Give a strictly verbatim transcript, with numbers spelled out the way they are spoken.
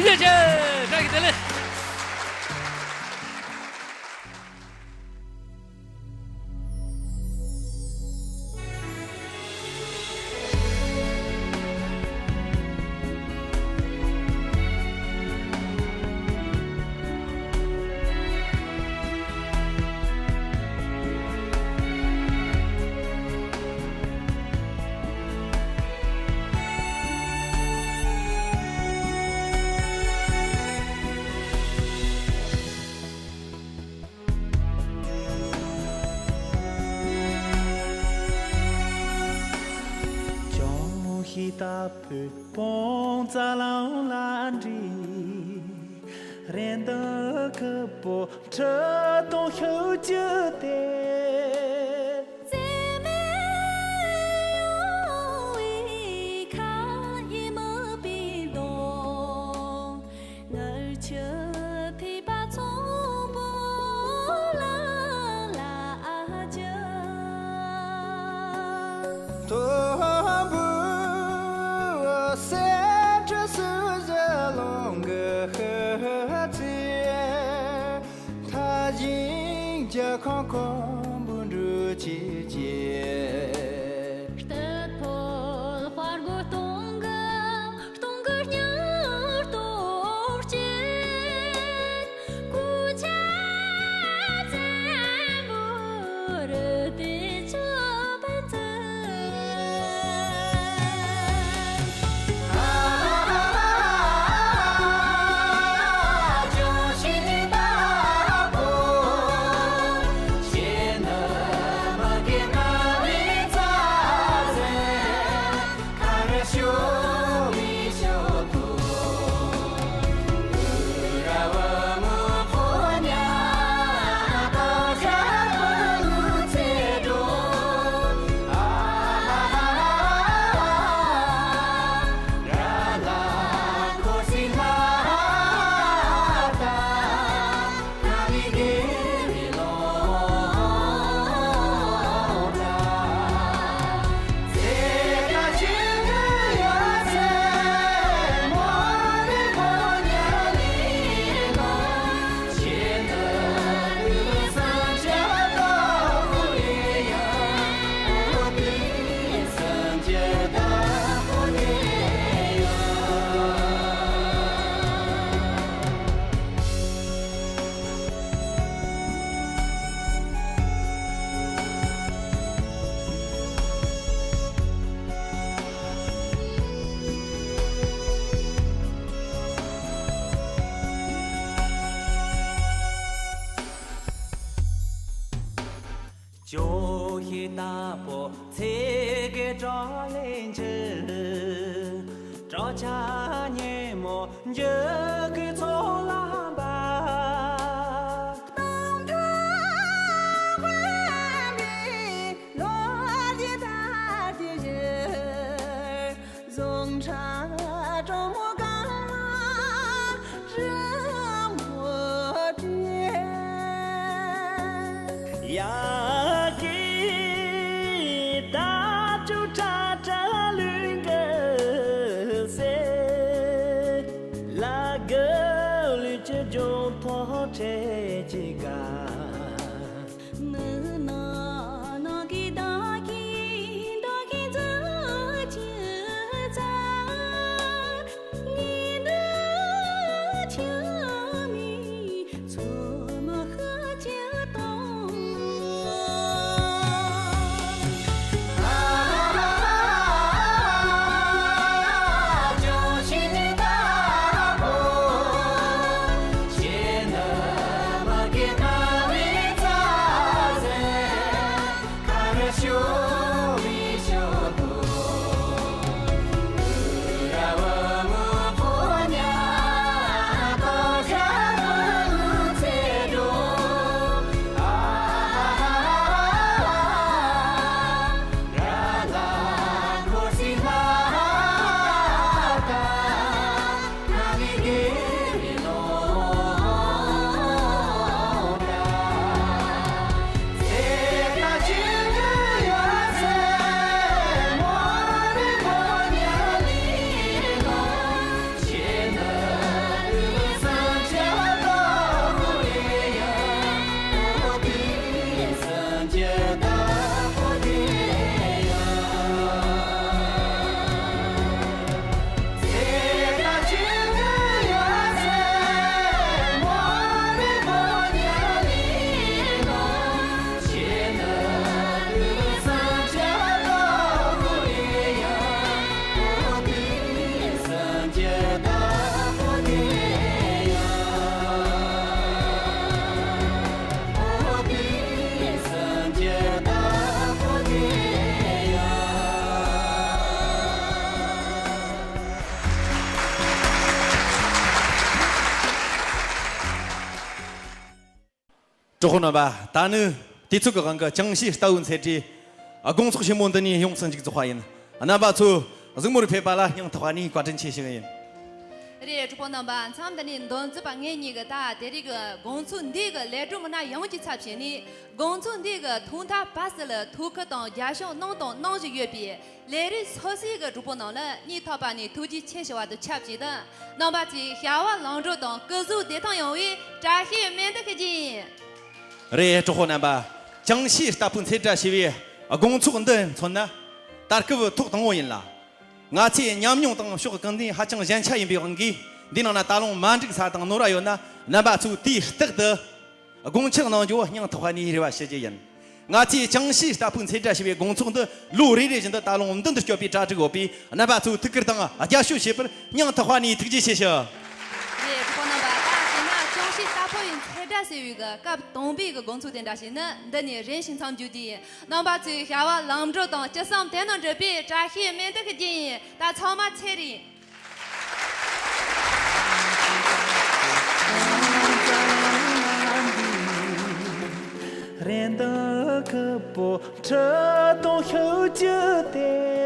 ཡོད་ཆེ། བཀྲ་ཤིས་བདེ་ལེགས། ཅོང་ཧི་ཏ་བུ་བོང་ཙ་ལང་ལ་འདྲི། རེ་འདུག་ཁུ་པོ་ཁྲི་སྟོང་ཤུགས་ཀྱི་དེ། བཙན་མའི་ཡུལ་བའི་ཁ་ཡི་མི་པའི་གདོང་། ངར་ཆུ་ཐིགས་པ་ཚོམ་བུ་ལ་ལ་ཨ་ཅག་དོམ་བུ་སེ་ཁྲི་སུ་ཟ་ལོང་གི་ཧི་ཧི་ཚེ། མཐའ་བཞིན་རྒྱལ་ཁམས་ཀོང་བུ་འགྲུལ་བྱེད་ཀྱི། སྟོད་ཕོ་དཔའ་རྒོད་སྟོང་གི་སྟོང་གི་སྙིང་སྟོབས་ཀྱིས། སྐུ་ཚེ་བཙན་པོ་རི་དེ་ཆུ་བན་ཚུན། ཇོ་ཧི་ཏ་པོ་ཚེ་གི་བྲག་ལས་འཁྱེར། བྲག་ཆ་ཉེ་མོ་འཇུག་གི་ཚོགས་ལ་འབབ། སྟོང་ཕྲག་དཔོན་པོའི་ལོ་རྒྱུས་ལྟར་གྱི་བཞུར། རྫོང་ཁྲ་གྲོག་མོ་གང་ལ་རི་མོ་བྲིས། ཡ་གི་ད་ཅུ་ཁྲ་ཁྲ་ལུས་འགུལ་སེ། ལ་གི་ལུས་ཀྱི་ལྗོན་ཐོག་ཁྲེ་ཅི་ག་ནི་ན་ན་གི་ད་གི་ད་གི་ཛ་ཅི་ཛ། གྲོགས་པོ་རྣམ་པ། ད་ནི་དུས་ཚོད་ཀྱི་དབང་གིས་ཅང་ཤེས་ལྟ་བུའི་མཚན་བྲིས་དགོང་ཚོགས་ཆེན་མོ་འདི་ནས་ཡོངས་སུ་མཇུག་རྫོགས་པ་ཡིན། རྣམ་པ་ཚོས་གཟིགས་མོར་ཕེབས་པ་ལ་སྙིང་ཐག་པ་ནས་བཀའ་དྲིན་ཆེ་ཞུ་གི་ཡིན། རེད། གྲོགས་པོ་རྣམ་པ། མཚམས་འདི་ནས་འདོན་རྩིས་པ་ངེད་གཉིས་ཀྱིས་ད་དེ་རིང་གི་དགོང་ཚོགས་འདི་གི་ལས་སྒྲུབ་མི་སྣ་ཡོངས་ཀྱི་ཚབ་བྱས་ནས། དགོང་ཚོགས་འདི་གི་ཐོག་མཐའ་བར་གསུམ་ལ་ཐུགས་ཁུར་དང་རྒྱབ་སྐྱོར་གནང་དང་གནང་བཞིན་ཡོད་པའི་ལས་རིགས་སོ་སོའི་གི་གྲོགས་པོ་རྣམས་ལ་སྙིང་ཐག་པ་ནས་ཐུགས་རྗེ་ཆེ་ཞུ་བ་དང་ཆབས་ཅིག་ཏུ། རྣམ་པ་ཚོས་བྱ་བ་ལམ་འགྲོ་དང་སྐུ་གཟུགས་བདེ་ཐང་ཡོང་བའི་བཀྲ་ཤིས་སྨོན་འདུན་ཞུ་རྒྱུ་ཡིན། རེད། གྲོགས་པོ་རྣམ་པ། ཅང་ཤེས་ལྟ་བུའི་མཚན་བྲིས་བྱས་པའི་དགོང་ཚོགས་འདི་མཚོན་ན། ད་སྐབས་ཐོག་དང་པོ་ཡིན་ལ། ང་ཚོའི་ཉམས་མྱོང་དང་ཕྱོགས་གང་ཐད་ཧ་ཅང་ཞན་ཆ་ཡིན་པའི་དབང་གིས། འདི་ནང་ན་ད་ལོ་མ་འགྲིག་ས་དང་ནོར་བ་ཡོད་ན། རྣམ་པ་ཚོས་དུས་རྟག་ཏུ་དགོངས་འཆར་གནང་རྒྱུ་སྙིང་ཐག་པ་ནས་རེ་བ་ཞུ་རྒྱུ་ཡིན། ང་ཚོས་ཅང་ཤེས་ལྟ་བུའི་མཚན་བྲིས་བྱས་པའི་དགོང་ཚོགས་འདི་ལོ་རེ་རེ་བཞིན་དུ་ད་ལོ་མདུན་དུ་སྐྱོད་པའི་གྲ་སྒྲིག་ཡོད་པས། རྣམ་པ་ཚོས་ཐུགས་ཁུར་དང་རྒྱབ་སྐྱོར་བྱེད་པར་སྙིང་ཐག་པ་ནས་ཐུགས་རྗེ་ཆེ་ཞུ། རེད། གྲོགས་པོ་རྣམ་པ། ད་དེ་ན་ཅང་ཤེས་ལྟ་བུའི་མཚན་བྲིས་ཟེར་བའི་གི་སྐབས་དང་པོའི་གི་དགོང་ཚོགས་དེ་འདྲ་ཞིག་ནི་འདི་ནས་རིམ་བཞིན་མཚམས་འཇོག་རྒྱུ་ཡིན། རྣམ་པ་ཚོས་བྱ་བ་ལམ་འགྲོ་དང་ཅི་བསམ་དོན་དུ་འགྲུབ་པའི་བཀྲ་ཤིས་སྨོན་འདུན་ཞུ་རྒྱུ་ཡིན། ད་ཚང་མ་ཚེ་རིང་། རེད། འདི་ཁ་པོ་ཁྲི་སྟོང་ཤོག་གཅིག་དེ།